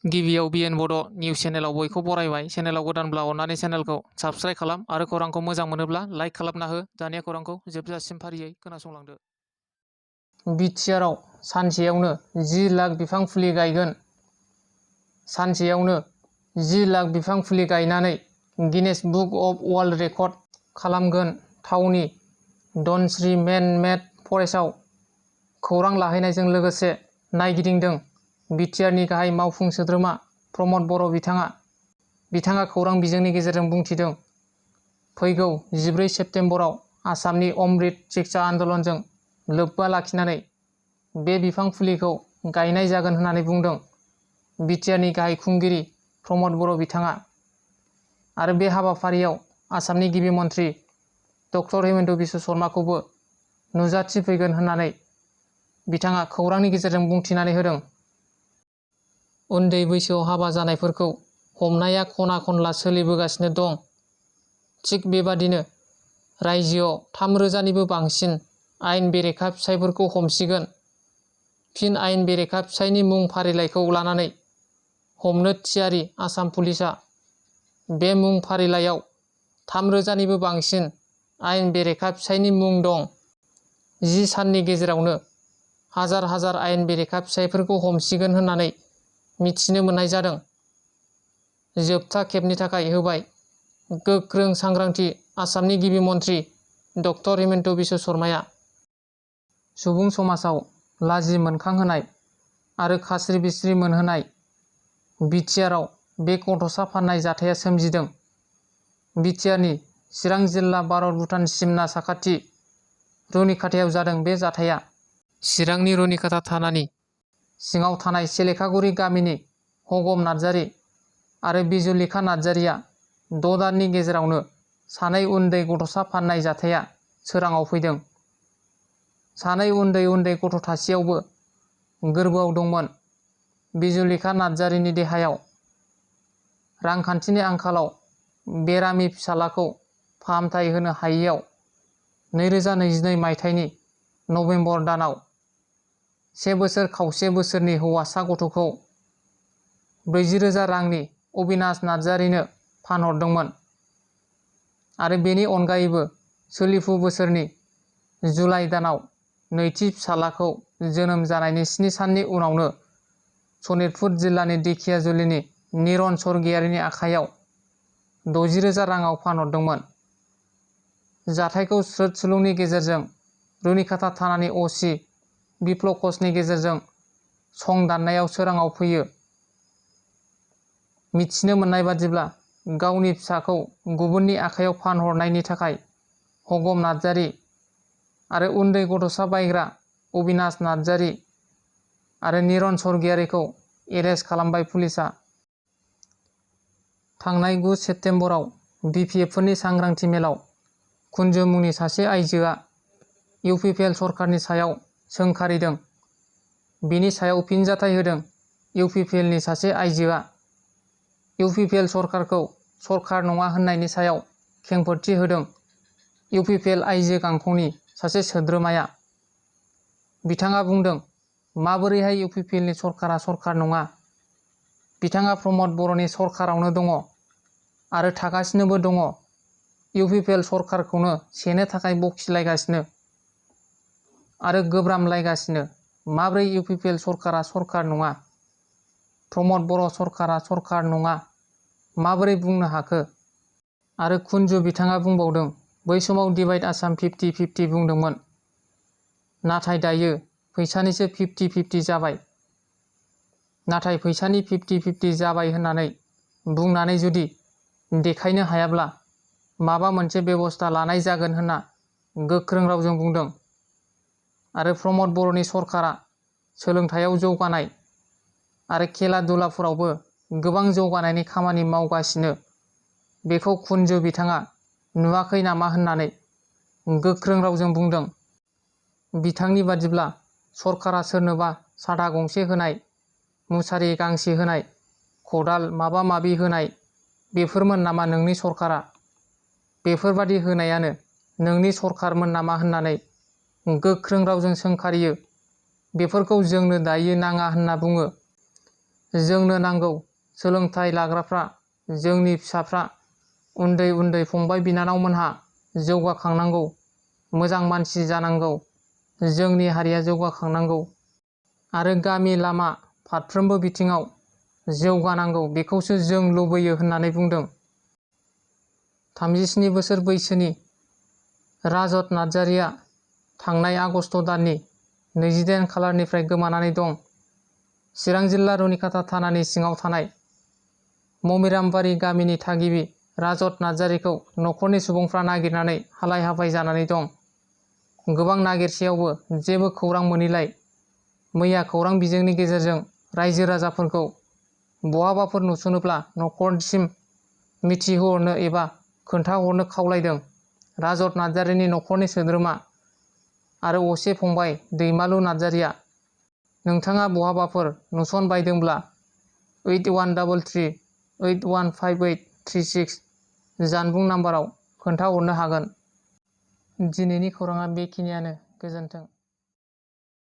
गिबियाव बिएन बड' निउस चेनेलाव बयखौ बरायबाय। चेनेलाव गोदानब्ला अननानै चेनेलखौ साबस्क्राइब खालाम आरो खौरांखौ मोजां मोनोब्ला लाइक खालामना हो। दानिया खौरांखौ जोबजासिम फारियै खोनासंलांदो। बिटिआरआव सानसेयावनो 10 लाख बिफां फुलि गायगोन। सानसेयावनो 10 लाख बिफां फुलि गायनानै Guinness book of world record खालामगोन। थावनि धनस्री मेन मेड फरेस्टआव खौरां लाहैनायजों लोगोसे नायगिदिंदों बिटिआरनि गाहाय मावफुं सोद्रोमा प्रमद बर'। बिथाङा खौरां बिजोंनि गेजेरजों बुंथिदों, फैगौ 14 सेप्तेम्बराव आसामनि अमृत शिक्षा आन्दलनजों लोब्बा लाखिनानै बे बिफां फुलिखौ गायनाय जागोन होननानै बुंदों बिटिआरनि गाहाय खुंगिरि प्रमद बर'। आरो बे हाबाफारियाव आसामनि गिबि मन्थ्रि डक्टर हिमन्त बिश्व शर्माखौबो नुजाथिफैगोन होननानै बिथाङा खौरांनि गेजेरजों बुंथिनानै होदों। उन्दै बैसोआव हाबा जानायफोरखौ हमनाया खना खनला सोलिबोगासिनो दं। थिग बेबादिनो रायजोआव 3,000निबो बांसिन आयेन बेरेखा फिसायफोरखौ हमसिगोन। फिन आयेन बेरेखा फिसायनि मुं फारिलाइखौ लानानै हमनो थियारि आसाम पुलिसआ। बे मुं फारिलाइयाव 3,000निबो बांसिन आयेन बेरेखा फिसायनि मुं दं। 10 साननि गेजेरावनो हाजार हाजार आयेन बेरेखा फिसायफोरखौ हमसिगोन होननानै मिथिनो मोननाय जादों। जोबथा खेबनि थाखाय होबाय गोख्रों सांग्रांथि आसामनि गिबि मन्थ्रि डक्टर हिमन्त बिश्व शर्माया। सुबुं समाजाव लाजि मोनखांहोनाय आरो खास्रि बिस्रि मोनहोनाय बिटिआरआव बे गथ'सा फाननाय जाथाया सोमजिदों। बिटिआरनि चिरां जिल्ला भारत-भुटान सिमना साखाथि रुनिखाथायाव जादों। बे जाथाया चिरांनि रुनिखाथा थानानि सिङाव थानाय सेलेखागुरि गामिनि हगम नार्जारि आरो बिजुलिखा नार्जारिया 6 दाननि गेजेरावनो सानै उन्दै गथ'सा फाननाय जाथाया सोराङाव फैदों। सानै उन्दै गथ' थासेयावबो गोरबोआव दंमोन। बिजुलिखा नार्जारिनि देहायाव रांखान्थिनि आंखालाव बेरामि फिसालाखौ फाहामथाय होनो हायैयाव 2022 मायथाइनि नबेम्बर दानाव 1 बोसोर खावसे बोसोरनि हौवासा गथ'खौ 40,000 रांनि अबिनाश नार्जारिनो फानहरदोंमोन आरो बेनि अनगायैबो सोलिफु बोसोरनि जुलाइ दानाव नैथि फिसालाखौ जोनोम जानायनि 7 साननि उनावनो सनितपुर जिल्लानि दिखियाजुलिनि निरन स्वर्गियारिनि आखायाव 60,000 राङाव फानहरदोंमोन। जाथायखौ स्रोद सुलुंनि गेजेरजों रुनिखाथा थानानि अ.सि. बिप्लब घषनि गेजेरजों सं दाननायाव सोराङाव फैयो। मिथिनो मोननाय बादिब्ला गावनि फिसाखौ गुबुननि आखायाव फानहरनायनि थाखाय हगम नार्जारि आरो उन्दै गथ'सा बायग्रा अबिनाश नार्जारि आरो निरन स्वर्गियारिखौ एरेस्ट खालामबाय पुलिसआ। थांनाय 9 सेप्तेम्बराव बिपिएफफोरनि सांग्रांथि मेलाव कुन्जु मुंनि सासे आइजोआ इउपिपिएल सरकारनि सायाव सोंखारिदों। बेनि सायाव फिनजाथाय होदों इउपिपिएलनि सासे आइजोआ इउपिपिएल सरकारखौ सरकार नङा होननायनि सायाव खेंफोरथि होदों इउपिपिएल आइजो गांखंनि सासे सोद्रोमाया। बिथाङा बुंदों, माबोरैहाय इउपिपिएलनि सरकारा सरकार नङा? बिथाङा प्रमद बर'नि सरकारावनो दङ आरो थागासिनोबो दङ। इउपिपिएल सरकारखौनो सेनो थाखाय बखिलायगासिनो आरो गोब्रामलायगासिनो। माब्रै इउपिपिएल सरकारा सरकार नङा? प्रमद बर' सरकारा सरकार नङा माबोरै बुंनो हाखो? आरो कुन्जु बिथाङा बुंबावदों, बै समाव डिभाइड आसाम 50-50 बुंदोंमोन, नाथाय दायो फैसानिसो 50-50 जाबाय। नाथाय फैसानि 50-50 जाबाय होननानै बुंनानै जुदि देखायनो हायाब्ला माबा मोनसे बेबस्था लानाय जागोन होनना गोख्रों रावजों बुंदों। आरो प्रमद बर'नि सरकारा सोलोंथायाव जौगानाय आरो खेला दुलाफोरावबो गोबां जौगानायनि खामानि मावगासिनो, बेखौ कुन्जु बिथाङा नुवाखै नामा होननानै गोख्रों रावजों बुंदों। बिथांनि बादिब्ला सरकारा सोरनोबा साथा गंसे होनाय, मुसारि गांसे होनाय, खदाल माबा माबि होनाय बेफोरमोन नामा नोंनि सरकारा? बेफोरबादि होनायानो नोंनि सरकारमोन नामा होननानै गोख्रों रावजों सोंखारियो। बेफोरखौ जोंनो दायो नाङा होनना बुङो। जोंनो नांगौ सोलोंथाइ लाग्राफ्रा, जोंनि फिसाफ्रा, उन्दै उन्दै फंबाय बिनानावमोनहा जौगाखांनांगौ, मोजां मानसि जानांगौ, जोंनि हारिया जौगाखांनांगौ आरो गामि लामा फारफ्रोमबो बिथिङाव जौगानांगौ बेखौसो जों लुबैयो होननानै बुंदों। 37 बोसोर बैसोनि राजत नार्जारिया थांनाय आगस्त दाननि 28 खालारनिफ्राय गोमानानै दं। चिरां जिल्ला रुनिखाता थानानि सिङाव थानाय ममिरामबारि गामिनि थागिबि राजत नार्जारिखौ न'खरनि सुबुंफ्रा नागिरनानै हालाय हाफाय जानानै दं। गोबां नागिरसेयावबो जेबो खौरां मोनैलाय मैया खौरां बिजोंनि गेजेरजों रायजो राजाफोरखौ बहाबाफोर नुसनोब्ला न'खरसिम मिथिहोहरनो एबा खोन्थाहरनो खावलायदों। राजत नार्जारिनि न'खरनि सोद्रोमा आरो असे फंबाय दैमालु नार्जारिया नोंथाङा बहाबाफोर नुसनबायदोंब्ला 8133815836 जानबुं नाम्बाराव खोन्थाहरनो हागोन। दिनैनि खौराङा बेखिनियानो। गोजोन्थों।